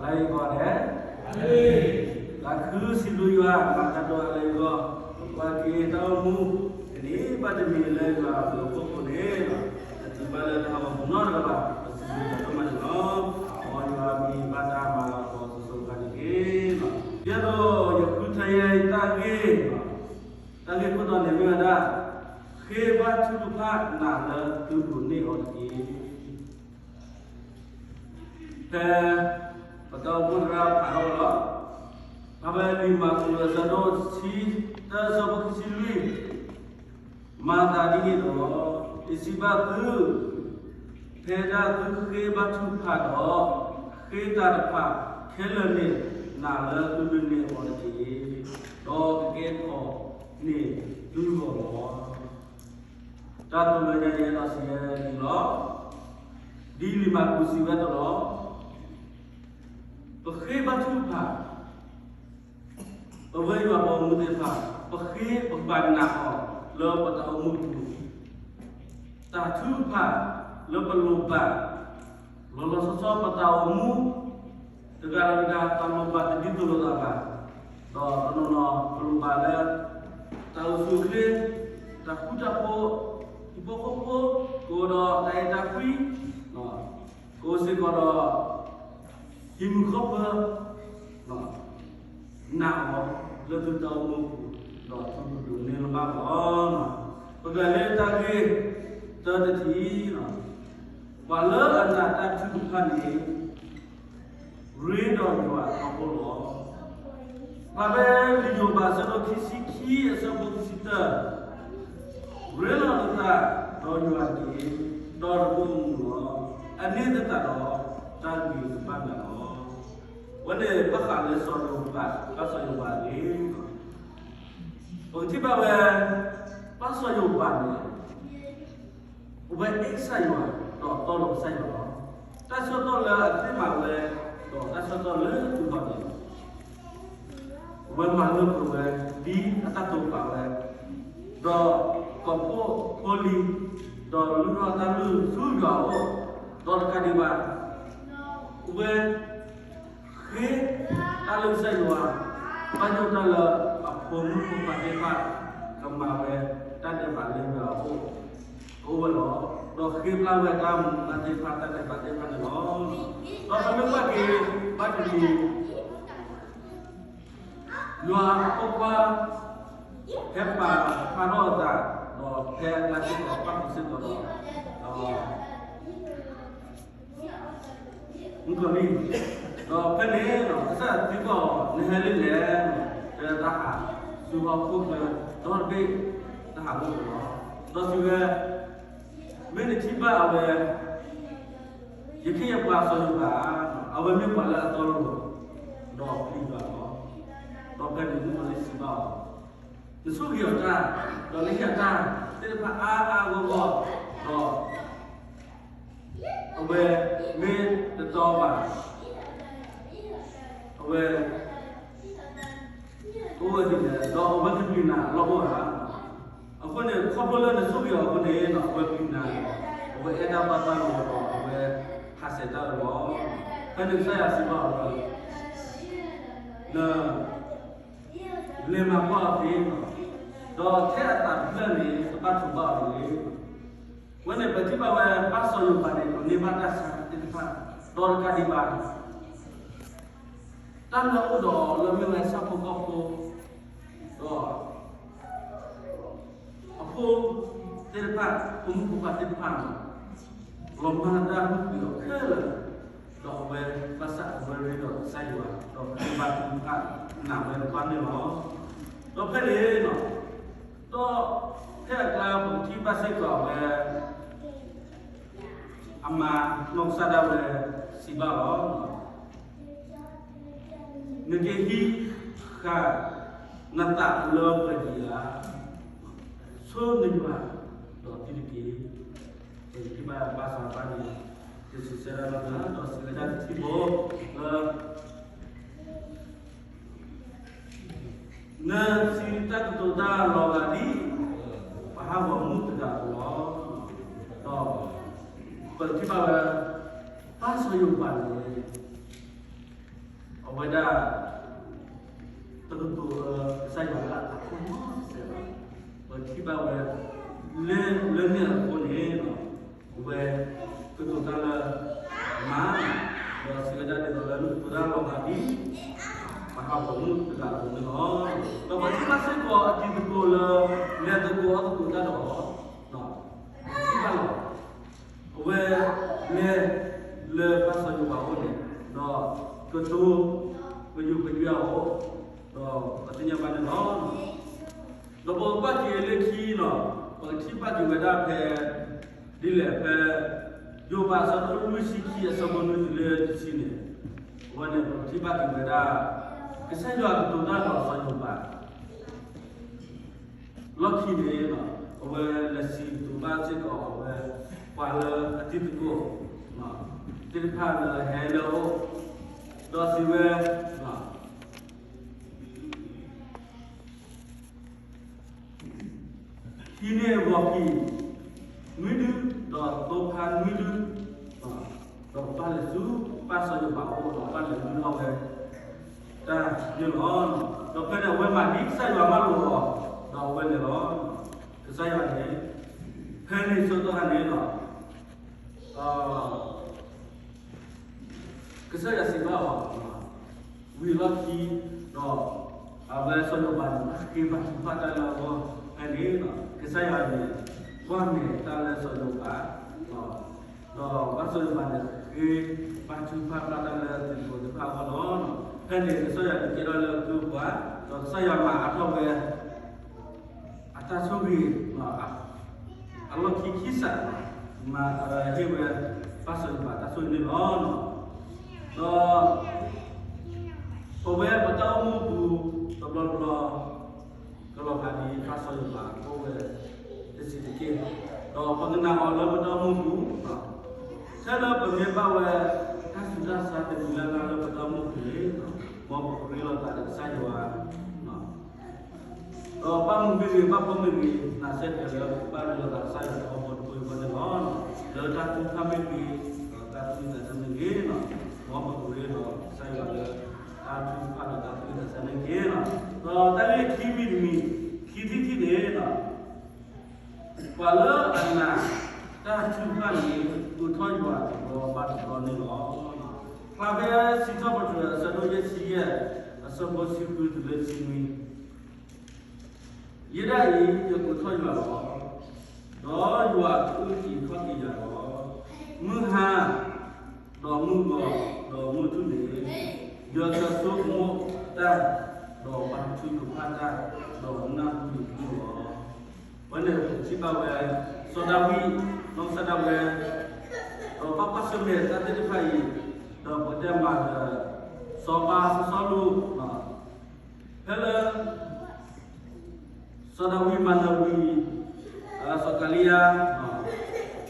လၢယဂီၢ်န့ၣ်, လၢခုစံးဘျုးယွၤ မၤတၢ်ဒိၣ်အါလၢယဂီၢ်, ပကွၢ်က့ၤတၢ်အိၣ်မူ တနံၤဘၣ်တနံၤလၢယွၤအဘျုးအဖှိၣ်အဃိန့ၣ်, တတုၤဘၣ်လၢတၢ်ဟးဂီၤပူၤနီတဂၤဘၣ်, ပစံးဘျုးယွၤဒိၣ်မးန့ၣ်လီၤ. မ်ယွၤမ့ၢ်ဘၣ်တၢ်မၤလၤကပီၤစိၤစိၤအဃၣ်န့ၣ်တက့ၢ်. ယဲၢ်ဒိးယဃုထၢယဲၢ်တၢ်ဂ့ၢ်, တၢ်ဂ့ၢ်ခိၣ်တီန့ၣ်မ့ၢ်ဝဲဒၣ်, ဃ့ဘါထုကဖၣ်နးလၢသုဒိးန့ၢ်အီၤတက့ၢ်. ဖဲ ပတၢ်အိၣ်ဖှိၣ်သရၣ်ဖးထီၣ်လီၤ, ဖဲလံာ်မၢ်ကူးအဆၢဒိၣ်တဆံတၢ အဆၢဖိခံဆံလွံၢ်, မၤသးဒ်န့ၣ်ဒီး, ယစံးဘၣ်သု, ဖဲဒၣ်သုဃ့ဘါထုကဖၣ်ဒီး, ဃ့တၢ်တဖၣ်ခဲလၢာ်န့ၣ် နးလၢသုဒိးန့ၢ်အီၤတက့ၢ်, ဒီးကကဲထီၣ်န့ၢ်သုဂီၢ်လီၤ. တၢ်တိၢ်လၢညါယဲဒီးစံးဝဲဒ်အံၤလီၤ. ဒ်လံာ်မၢ်ကူးစံးဝဲအသိးလီၤ. ပဃ့ဘါထုကဖၣ်, ပဝဲယွၤပှၤဂီၢ်မုၢ်သ့ၣ်တဖၣ်, ပဃ့ပကဘၣ်နာ်အီၤလၢပတၢ်အိၣ်မူအပူၤ, တၢ်ထုကဖၣ်လၢပလိၣ်ဘၣ်, လီၤလီၤဆီဆီပတၢ်အိၣ်မူ တဂၤဒီးတဂၤ တၢ်လိၣ်ဘၣ်တဒ်သိးလိာ်သးဘၣ်, ဒီးတနီၤနီၤပလိၣ်ဘၣ်လၢ တၢ်အိၣ်ဆူၣ်အိၣ်ချ့, တၢ်ဃူတၢ်ဖိး, ဟံၣ်ဖိဃီဖိ, ကအိၣ်ဒီးတၢ်အဲၣ်တၢ်ကွံ, ကအိၣ်စ့ၢ်ကီးဒီး ဟံၣ်မုာ်ဃီပၢၤ, နာ်အီၤလၢသုတၢ်အိၣ်မူအပူၤ, ဒီးသုကဒိးန့ၢ်လၢၤဘၣ်လီၤ. ပကလဲၤတၢ်ဂ့ၢ်တၢတထံၣ်, ပှၤလၢအနာ်တၢ်ထုကဖၣ်န့ၣ် ရ့ဒီးယွၤအဖီခိၣ်လီၤ. ဖဲလံာ်ယိၤဘးအဆၢဒိၣ်ခံဆံခံအဆၢဖိခံဆံတၢ, ရ့လိာ်နသးဒီးယွၤတက့ၢ်, ဒီးနကအိၣ်မုာ်လီၤ. အန့ၣ်သတးဒီး တၢ်ဂ့ၤကဘၣ်နၤလီၤ. အဝဲန့ၣ်ဘၣ်ဃးလၢစီၤယိၤဘး, ဘၣ်စီၤယိၤဘးန့ၣ်, ပကထံၣ်ဘၣ်ဝဲ, ဘၣ်စီၤယိၤဘးန့ၣ် အဝဲအဲၣ်ကစၢ်ယွၤ, ဒီးတီလိၤကစၢ်ယွၤလီၤ. တၢ်ဆၢကတီၢ်လၢအသ့မၤဝဲ, ဒီးတၢ်ဆၢကတီၢ်လၢအတူၢ်ဘၣ်န့ၣ်, အဝဲမၤလၢပှဲၤဝဲ, ဒ်အတၢ်တိာ်ပာ်ဝဲ, ဒီးကီၢ်ဖိဖိလံၤ, ဒီးလုၢ်ထီၣ်တၢ်လုၢ်ဆူယွၤအအိၣ်, ဒီးတကးဒံးဘၣ်, အဝဲ ဃ့တၢ်လၢကစၢ်ယွၤ, ဘၣ်ယိၣ်တၢ်လၢအဖိမုၣ်ဖိခွါသ့ၣ်တဖၣ် ကမၤဝဲတၢ်ဒဲးဘးလၢယွၤအအိၣ်, ကအိၣ်ဝဲလီၤ. ဒီးဃ့ပျၢ်ဝဲတၢ်မူးတၢ်သ့ၣ်တဖၣ် တၢ်ဒဲးဘးသ့ၣ်တဖၣ်န့ၣ်လီၤ. ဒီးပမ့ၢ်ကွၢ်က့ၤ ဘၣ်တနံၤ ယွၤအဖိခွါ ဟဲပာ်ဖျါထီၣ်အသး, ဒီးဖဲအကျါစ့ၢ်ကီး ပာ်ဖျါစ့ၢ်ကီးဒီး မုၣ်ကီၤလံၢ်, ဒီးဖဲန့ၣ် ကစၢ်ယွၤသံကွၢ်အီၤ, နဟဲလၢလဲၣ်, တဲတၢ်ဟးဆူဟီၣ်ခိၣ်ချၢဒီတဘ့ၣ်, တၢ်ဟးလိာ်ကွဲလီၤ. ဒီးစံးဝဲ, မ့ၢ်နထံၣ်ဘၣ်အဝဲ ယခ့ယပှၤစီၤယိၤဘးဧါ, အဝဲမ့ၢ်ပှၤလၢအတီလိၤ, ဒီးပျံၤယွၤလီၤ. ဒီးဖဲန့ၣ်မုၣ်ကီၤလံၢ်စံးဘၣ်အီၤ, နဆိၣ်ဂ့ၤအီၤတၢ်, ဒီးနဟ့ၣ်အီၤတၢ်သ့ၣ်တဖၣ်အါအါဂီၢ်ဂီၢ်, ဒီးအဝဲမ့ၢ်တတီဘၣ်, အဝဲ အိၣ်ဝဲဒ်လဲၣ်, ဒီးအဝဲကပျံၤနၤအလီၢ်အိၣ်ဧါ. အဃိန့ၣ် ခီဖျိလၢနဆိၣ်ဂ့ၤအီၤအဃိန့ၣ် အဝဲပျံၤနၤ, အဝဲအဲၣ်တၢ်ဘၣ်တၢ်လီၤဒီး အဝဲဟးဆှဲးတၢ်အၢလီၤ. ဖဲန့ၣ်ကစၢ်ယွၤစံးဘၣ်အီၤလၢ န လဲၤမၤကွၢ်အီၤသ့, ဒီးထဲအသးတဖျၢၣ်န့ၣ် ကဘၣ်ထိးဘၣ်အီၤတဂ့ၤ. အဝဲန့ၣ်ပထံၣ်ဘၣ်ဝဲ ဘၣ်စီၤယိၤဘးန့ၣ် ဒိးန့ၢ်ဘၣ်တၢ်ဆါသ့ၣ်တဖၣ်, ဒီးတကးဒံးဘၣ် တၢ်လၢအအိၣ်ဒီးအီၤလၢမ့ၢ်ဝဲဆၣ်ဖိကီၢ်ဖိ, ဒီး အဖိသ့ၣ်တဖၣ်, ဖိမုၣ်ဖိခွါသ့ၣ်တဖၣ်န့ၣ် လီၤမၢ်တၢ်ဟူးကွံာ်အီၤခဲလၢာ်, ဒီးအဝဲဘၣ်ဆၣ်အဝဲရ့ဒီးကစၢ်ယွၤ, ဒီးဃ့ဘါထုကဖၣ်နာ်ဝဲတဖၣ်န့ၣ်လီၤ. ဒီးဖဲန့ၣ်, ဒီးဖဲအကျါပကထံၣ်ဘၣ်စ့ၢ်ကီးအဝဲ အမါနီၢ်ကစၢ်ဒၣ်ဝဲစံးဘၣ်အီၤ, နကဟံးဃာ်နသးလၢပှဲၤဒံးဧါ, ဆိၣ်နယွၤဒီးသုတက့ၢ်. ပကထံၣ်ဘၣ်ဘၣ်ဆၣ်ဘၣ်န့ၣ်, တစံးဆၢဒၣ်နီတဂၤ, ဒီးစံးဝဲဒၣ်တထံၣ်ဖိလၢ နစံးတၢ်ကတိၤတၢ်လီၤဂာ်ဒ် ပှၤဟးဂီၤမူတဂၤအသိးလီၤ. ဒီးပထံၣ်ဘၣ်ဝဲ ဘၣ်စီၤယိၤဘးန့ၣ်, အဝဲဒၣ် တကတိၤလၢကစၢ်ယွၤလၢအသးခုနီတစဲးဘၣ်. ပထံၣ်ဘၣ်ဝဲ လၢလၢန့ၣ်အဃိန့ၣ် အဝဲကတိၤတၢ်လၢ မၤ ဒီးစံးဝဲဒၣ်ဒ်သိးလၢနကတိၤတၢ်လီၤဂာ်ဒ် ပှၤဟးဂီၤမုၢ်တဂၤအသိးန့ၣ်လီၤ. ဒီးပထံၣ်ဘၣ်စ့ၢ်ကီးအတံၤသကိးလၢ လဲၤသကိးအီသကိးတၢ်ဒီး ထံၣ်ဘၣ်လီၤ. အဝဲလဲၤလၢပၢ်စီၤယိၤဘးအအိၣ်န့ၣ် ဒီးကတိၤ ပယိၤပယွဲအီၤ ဒီးပသ့ၣ်ညါဘၣ်န့ၣ်လီၤ. ဒီးပကကွၢ်က့ၤလၢခံလီၤ ပကထံၣ်ဘၣ်က့ၤဝဲဒၣ်ဖဲ ဒ်လဲၣ်ဖဲ ယိၤဘးအဆၢဒိၣ်လွံၢ်ဆံခံအဆၢဖိနွံတုၤလၢတဆံန့ၣ် အဝဲန့ၣ်ပကထံၣ်ဘၣ်က့ၤဝဲဒၣ် ကစၢ်ယွၤကတိၤတၢ်ဒီးစီၤယိၤဘး လီၢ်ခံန့ၣ် အဝဲလဲၤစံးကတိၤဘၣ်စ့ၢ်ကီးအဝဲ ပှၤလၢအတံၤသကိး သ့ၣ်တဖၣ်လၢအဟဲလၢအအိၣ် ဒီးစံးဝဲ ဟံးန့ၢ်ဂီၤဖံး နွံဒု ဒီးသိဖါနွံဒု ဒီးဘၣ်လဲၤဆူပၢ်စီၤယိၤဘးအအိၣ်ဒီးဘၣ်လဲၤနုာ်လီၤဝဲ တၢ်န့ၣ်လီၤ. ဒီးဖဲန့ၣ်အဝဲမၤဒ်ကစၢ်ယွၤမၢလိာ်အီၤ ဒီးအဝဲလဲၤလီၤ. ကစၢ်ယွၤန့ၣ် ဖဲန့ၣ်ဆၢကတီၢ်ခါန့ၣ်လီၤ ကစၢ်ယွၤစံးဘၣ်အီၤ ဝံၤအလီၢ်ခံ ဒီး အဝဲစီၤယိၤဘးန့ၣ် ဘၣ်ဃ့ဘါထုကဖၣ်တၢ်လၢအဂီၢ်ဖဲန့ၣ် ကစၢ်ယွၤန့ၣ် ကွၢ်မဲာ်တၢ်လၢစီၤယိၤဘး ဒီးဘၣ်စီၤယိၤဘးန့ၣ် ဃ့ဘါထုကဖၣ်တၢ်လၢတံၤသကိးသ့ၣ်တဖၣ်အဂီၢ်လီၤ. ဖဲန့ၣ်ကစၢ်ယွၤန့ၣ်ကဲထီၣ်လၢအကုၢ်အပှၤ ဒီးကစၢ်ယွၤမၤအါထီၣ်ဝဲ အတၢ်ဆိၣ်ဂ့ၤ အလီၢ်ခံခံစး မၤဟ့ၣ်ဝဲ ပၢ်စီၤယိၤဘးတၢ်ဆိၣ်ဂ့ၤန့ၣ်လီၤ. ဒီး ပဝဲပတၢ်အိၣ်မူအပူၤ တဘျီတဘျီ ကလီၤဂာ်ဒ်ပၢ်စီၤယိၤဘးအိၣ်ဝဲ တဆံးတက့ၢ်. ဒီးပကနၣ်အီၤလၢပတၢ်အိၣ်မူအပူၤ ထဲလၢပမ့ၢ်ဘၣ်ဝဲ တၢ်ဆူးတၢ်ဆါတမံၤလၢ်လၢ်လၢပတၢ်အိၣ်မူအပူၤန့ၣ် မ်ပကရ့လိာ်သးဒီးကစၢ်ယွၤ ဒီးဘၣ်မုာ်မ့ၢ်ဂ့ၤ ဘၣ်ဖှီၣ်မ့ၢ်ဂ့ၤ နာ်စ့ၢ်ကီးလၢပကဘၣ်ရ့လိာ်သးကစၢ်ယွၤတဘျီတဘျီန့ၣ်လီၤ. လၢတၢ်ထုကဖၣ်မ့ၢ်ဂ့ၤ ဒီးတၢ်သူၣ်ဝံသးဆၢမ့ၢ်ဂ့ၤ မ်ပကရ့ဒီးကစၢ်ယွၤလၢ တၢ်ထုကဖၣ်ဒီးတၢ်သူၣ်ဝံသးဆၢမ့ၢ်ဂ့ၤလီၤ. ဒီးတၢ်ဂ့ၢ်ခံမံၤတမံၤ ခံထံၣ်တထံၣ်န့ၣ် ပှၤလၢအနာ်တၢ်ထုကဖၣ်န့ၣ် ကိးထီၣ်ယွၤတဘျီဘၣ်တဘျီန့ၣ်လီၤ. ဖျါဖဲစံးထီၣ်ပတြၢၤအဆၢဒိၣ်ယဲၢ်ဆံယဲၢ် အဆၢဖိဆံဃုတုၤလၢဆံနွံ ယဲဒၣ်အံၤ ယကိးထီၣ်ယွၤလီၤ. ဒီးယွၤကအုၣ်က့ၤခီၣ်က့ၤယၤလီၤ. မုၢ်ဟါ, ဒီးမုၢ်ဂီၤ, ဒီးမုၢ်ထူၣ်န့ၣ်, ယကဆိကမိၣ်တၢ်, ဒီးဘါထုကဖၣ်တၢ်, ဒီးနၢ်ဟူယကလုၢ်လီၤ. အဝဲန့ၣ်ပထံၣ်ဘၣ်ဝဲ စီၤဒၤဝံး, နီၢ်ကစၢ်ဒၣ်ဝဲ, ဒီးဘၣ်ကွၢ်ဆၢၣ်မဲာ်တၢ်သ့ၣ်တဖၣ်အံၤ, ဒီးပကတဲမးဒီး စီၤပၤစီၤစီလူး, ဖဲလၢ စီၤဒၤဝံးမၤနၢၤဝံၤ, စီၤကၤလံယါ,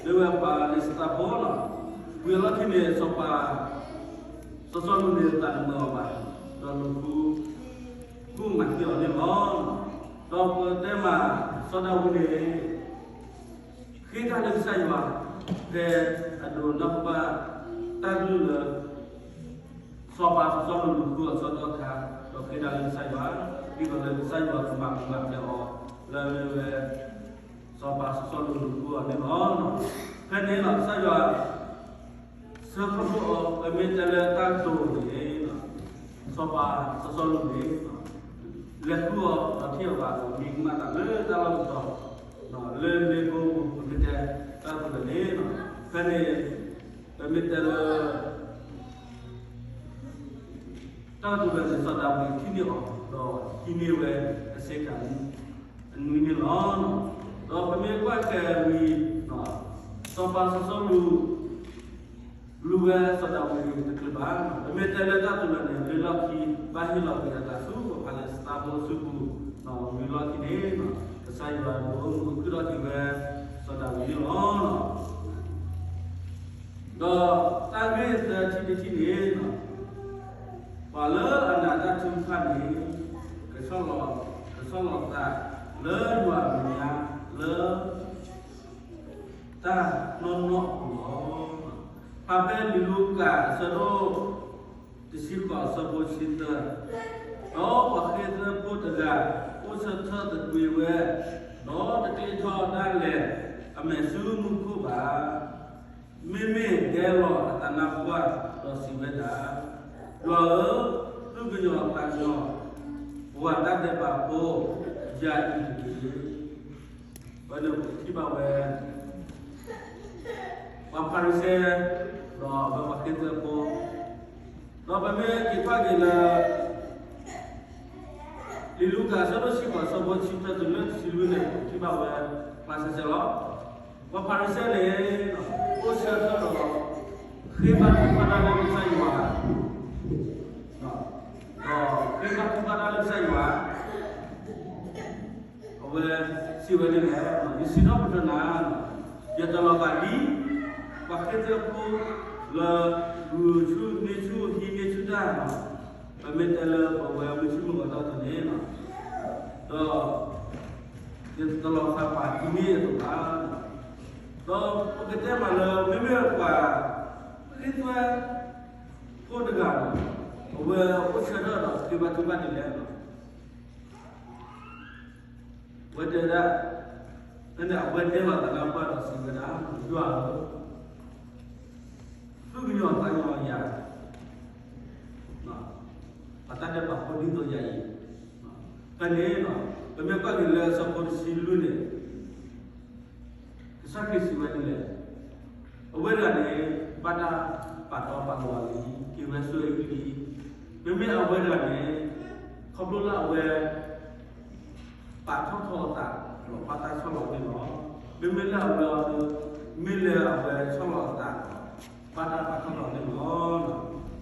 လၢဝဲပှၤလံးစတံဖိလီၤ. ဝံၤအလီၢ်ခံန့ၣ် စီၤပၤ စီၤစီလူးန့ၣ် သးတမုာ်အီၤဘၣ်, ဒီးလူၤဃု ဃုမၤသံအီၤန့ၣ်လီၤ. ဒီးပတဲမး စီၤဒၤဝံးန့ၣ် ဃ့တၢ်လၢကစၢ်ယွၤ ဖဲအဒိးနၢ်ဟူဘၣ်တၢ်ကလုၢ်လၢ စီၤပၤစီၤစီလူးလူၤဃုအီၤအဆၢကတီၢ်အခါ, ဒီးဃ့တၢ်လၢကစၢ်ယွၤ, ဒ်သိးလၢကစၢ်ယွၤကမၤပူၤမၤဖျဲးအီၤ လၢမ့ၢ်ဝဲ စီၤပၤစီၤစီလူးလူၤဃုအီၤန့ၣ်လီၤ. ဖဲန့ၣ်လီၤ ကစၢ်ယွၤ ဆှၢခီဖျိအီၤ ပမ့ၢ်တဲလၢတၢ်ကတိၤန့ၣ်, စီၤပၤစီၤစီလူးန့ၣ် လဲၤဃုအီၤဒီးထံၣ်အီၤဘၣ်ဒီး မံကမၣ်တၢ်လၢတၢ်လီၢ်တတီၤ, လၢမ့ၢ်ကိၣ်ပူၤ ပမ့ၢ်တဲတၢ်ကတိၤန့ၣ်, ဖဲန့ၣ် ပမ့ၢ်တဲလၢ တၢ်ကတိၤန့ၣ် စီၤဒၤဝံးထံၣ်န့ၢ်အီၤ ဒီးဟံးန့ၢ်ဝဲအဆ့ကၤ အနွံန့ၣ်လီၤ. ဒီးပမ့ၢ်ကွၢ်က့ၤဝံၤ, စီၤပၤစီၤစီလူး လူၤဝဲစီၤဒၤဝံးတချုးဘၣ်. ပမ့ၢ်တဲလၢတၢ်ကတိၤန့ၣ် လၢလီၢ်ခံ ဘၣ်ဟ့ၣ်လီၤက့ၤအသးဆူပှၤလံးစတံဖိစုပူၤ, ဒီးဝံၤလီၢ်ခံန့ၣ် ကစၢ်ယွၤဒိးမုာ်ခုၣ်ထီၣ်က့ၤဝဲ စီၤဒၤဝံးန့ၣ်လီၤ. ဒီးတၢ်ဂ့ၢ်သၢထံၣ်တထံၣ်န့ၣ်, ပှၤလၢအနာ်တၢ်ထုကဖၣ်န့ၣ် ကဆီၣ်လီၤ, ကဆီၣ်လီၤသးလၢယွၤအမဲာ်ညါလၢ တၢ်နီၢ်နီၢ်အပူၤလီၤ. ဖဲလံာ်လူၤကၣ်အဆၢဒိၣ် တဆံဃိး အဆၢဖိတဆံသၢ, ဒီးပှၤဃ့ၢ်သၢဖိတဂၤ အိၣ်ဆၢထၢၣ်သကွ့ၤဝဲ, ဒီးတကျ့ထီၣ်ဒၣ်လဲာ် အမဲာ်ဆူမူခိၣ်ဘၣ်. မ့မ့ၢ်ဒဲလီၤအသးနါပှၢ်ဒီးစံးဝဲဒၣ်, ယွၤဧၢ, သူၣ်ကညီၤသးကညီၤ ပှၤတၢ်ဒဲးဘးဖိ ယၤအံၤတက့ၢ်. အဝဲန့ၣ်ပကထံၣ်ဘၣ်ဝဲ ပှၤဖၤရံၤၡဲ ဒီးအဝဲပှၤဃ့ၢ်သၢဖိ, ဒီးပမ့ၢ်က့ၤကွၢ်က့ၤလၢ လံာ်လူၤကၣ်အဆၢဒိၣ်တဆံဃိး အဆၢဖိတဆံသၢတုၤလၢတဆံလွံၢ်န့ၣ် ပထံၣ်ဘၣ်ဝဲ ပှၤစဲးစဲးလီၤ. ပှၤဖၤရံၤၡဲန့ၣ် အိၣ်ဆၢထၢၣ်ဒီး ဃ့ဘါထုကဖၣ်တၢ်လၢကစၢ်ယွၤ, ဒီးဃ့ဘါထုကဖၣ်တၢ်လၢကစၢ်ယွၤ အဝဲစံးဝဲဒ်လဲၣ်, ယစံးထီၣ်ပတြၢၤနၤ, ယတလီၤဂာ်ဒ် ပှၤဃ့ၢ်သၢဖိလၢ ဂုာ်ဆူၣ်န့ၢ်ဆူၣ် ဟံးန့ၢ်ဆူၣ်တၢ်, ပမ့ၢ်တဲလၢပဝဲမုၢ်ဆ့ၣ်မုၢ်ဂီၤတၢ်အသိးန့ၣ်, ဒီး ယတလီၤဂာ်ပှၤဟံးန့ၢ်အသိးဘၣ်, ဒီးပကတဲမးလၢ မ့မ့ၢ်ပှၤဃ့ၢ်သၢဖိတဂၤဒီး အဝဲအိၣ်ဆၢထၢၣ်ဒီးဃ့ဘါထုကဖၣ်ဒ်လဲၣ် အဝဲတဲဒၣ်, ဖဲန့ၣ်အဝဲဒဲလီၤအသးနါပှၢ်ဒီးစံးဝဲဒၣ်, ယွၤဧၢ, သူၣ်ကညီၤသးကညီၤယၤ, ပှၤတၢ်ဒဲးဘးဖိဒ်သိးယၤအံၤ, ဖဲန့ၣ် ပမ့ၢ်ကွၢ်က့ၤလၢအဆၢဖိတဆံလွံၢ်န့ၣ် ကစၢ်ခရံာ်စံးဝဲဒ်လဲၣ်, အဝဲတဂၤန့ၣ် ဘၣ်တၢ်ပာ်တီပာ်လိၤအီၤလံ, က့ၤဝဲဆိအ့ၣ်ကလံ, မ့မ့ၢ်အဝဲတဂၤန့ၣ် ခီဖျိလၢအဝဲ ပာ်ထီၣ်ထီအသးဒီးဘၣ်တၢ်ဆီၣ်လီၤန့ၣ်လီၤ. မ့မ့ၢ်လၢအဝဲအီၤဒီး မ့ၢ်လၢအဝဲဆီၣ်လီၤအသးဒီး ဘၣ်တၢ်ပာ်ထီၣ်ထီန့ၣ်လီၤ. ဒီးတၢ်တိၤလၢခံယအဲၣ်ဒိး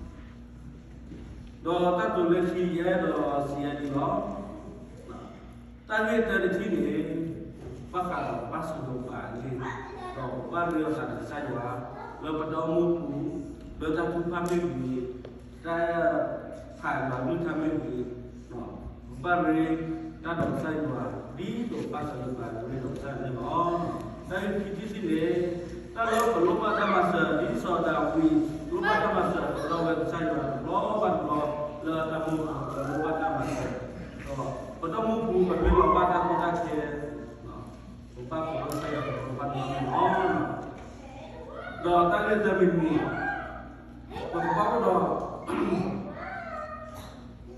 စံးယဲဒ်အံၤလီၤ. တၢ်ဂ့ၢ်တၢတထံၣ်န့ၣ် ဘၣ်ဃးဒီးဘၣ်စၢၤလိာ်သးအဂ့ၢ်, ဒီးပဘၣ်ရ့လိာ်သးဒီးကစၢ်ယွၤ လၢပဒီမါပူၤ, လၢတၢ်ထုကဖၣ်မ့ၢ်ဂ့ၤ, တၢ်ဖးယွၤကလုၢ်ကထါမ့ၢ်ဂ့ၤ, ပဘၣ်ရ့တၢ်ဒီးကစၢ်ယွၤ ဒ်သိးပဘၣ်စၢၤလိာ်သးအဂ့ၢ်ဒီးကစၢ်ယွၤန့ၣ်လီၤ. တၢ်ဂ့ၢ်ခံထံၣ်တထံၣ်န့ၣ် တၢ်လၢပလိၣ်ဘၣ်တၢ်မၤစၢၤ ဒ်စီၤဒၤဝံး လိၣ်ဘၣ်တၢ်မၤစၢၤဒီးဝဲကစၢ်ယွၤတဘျီဘၣ်တဘျီ လၢတၢ်မူအပူၤ ပလိၣ်ဘၣ်တၢ်မၤစၢၤ, ဒီးပဒီမါပူၤ ပမ့ၢ်လီၤဘၣ်တၢ်ကီတၢ်ခဲ ပဘၣ်ကိးထီၣ်ကစၢ်ယွၤ ပဘၣ်လိၣ်ဘၣ်န့ၣ်လီၤ. ဒီးတၢ်ဂ့ၢ်သၢမံၤတမံၤ ပကဘၣ်အိၣ်ဒီး ပကဘၣ်အိၣ်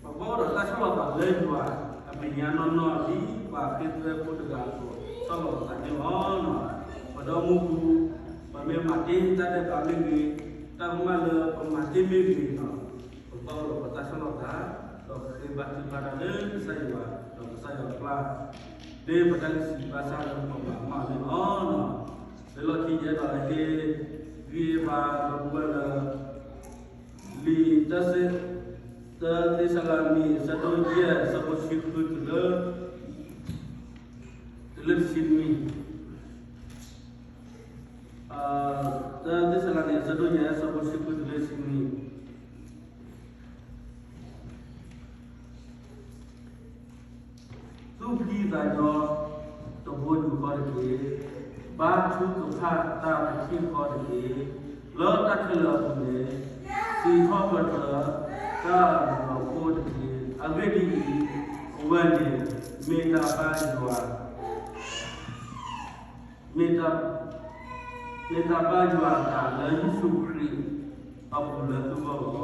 ဒီးတၢ်ဆီၣ်လီၤသးလၢယွၤအမဲာ်ညါနီၢ်နီၢ် ဒ်ပှၤဃ့ၢ်သၢဖိတဂၤအသိး ဆီၣ်လီၤသးန့ၣ်လီၤ. ပဒီမါပူၤ ပမ့ၢ်မၤတ့ၢ်တၢ်ဒဲးဘးမ့ၢ်ဂ့ၤ, တၢ်ကမၣ်လၢပမၤတ့ၢ်မ့ၢ်ဂ့ၤန့ၣ်, ပကဘၣ်အိၣ်ဒီးပတၢ်ဆီၣ်လီၤသး ဒီးဃ့ဘါထုကဖၣ်တၢ်လၢကစၢ်ယွၤ ဒီးကစၢ်ယွၤအကျါ ဒ်ပတၢ်ကစံးဘၣ်ဆၣ်လၢပကဘၣ်မၤန့ၣ်လီၤ. လၢလီၢ်ခံယအဲၣ်ဒိးဟ့ၣ်ဂံၢ်ဟ့ၣ်ဘါဒီပုၢ်ဝဲၢ်လၢ လံာ်တၢ တၢသ့းစၤလနံ အဆၢဒိၣ်ယဲၢ် အဆၢဖိတဆံဃုတုၤလၢ တုၤလၢတဆံနွံ, တၢသ့းစၤလနံ အဆၢဒိၣ်ယဲၢ် အဆၢဖိတဆံဃုတုၤလၢတဆံနွံ. သူၣ်ဖှံသးညီတဘိယူၢ်ဃီတက့ၢ်. ဘါထုကဖၣ်တၢ်တထံၣ်ဃီတက့ၢ်. လၢတၢ်ခဲလၢာ်အပူၤန့ၣ် စံးထီၣ်ပတြၢၤတၢ်လီၤပှီၢ်တက့ၢ်. အဂ့ၢ်ဒ်အံၤ, အဝဲန့ၣ်မ့ၢ်တၢ်ဘၣ်ယွၤ မ့ၢ်တၢ် မ့ၢ်တၢ်ဘၣ်ယွၤအသးလၢယ့ၣ်ၡူးခရံာ်အပူၤလၢသုဂီၢ်လီၤ.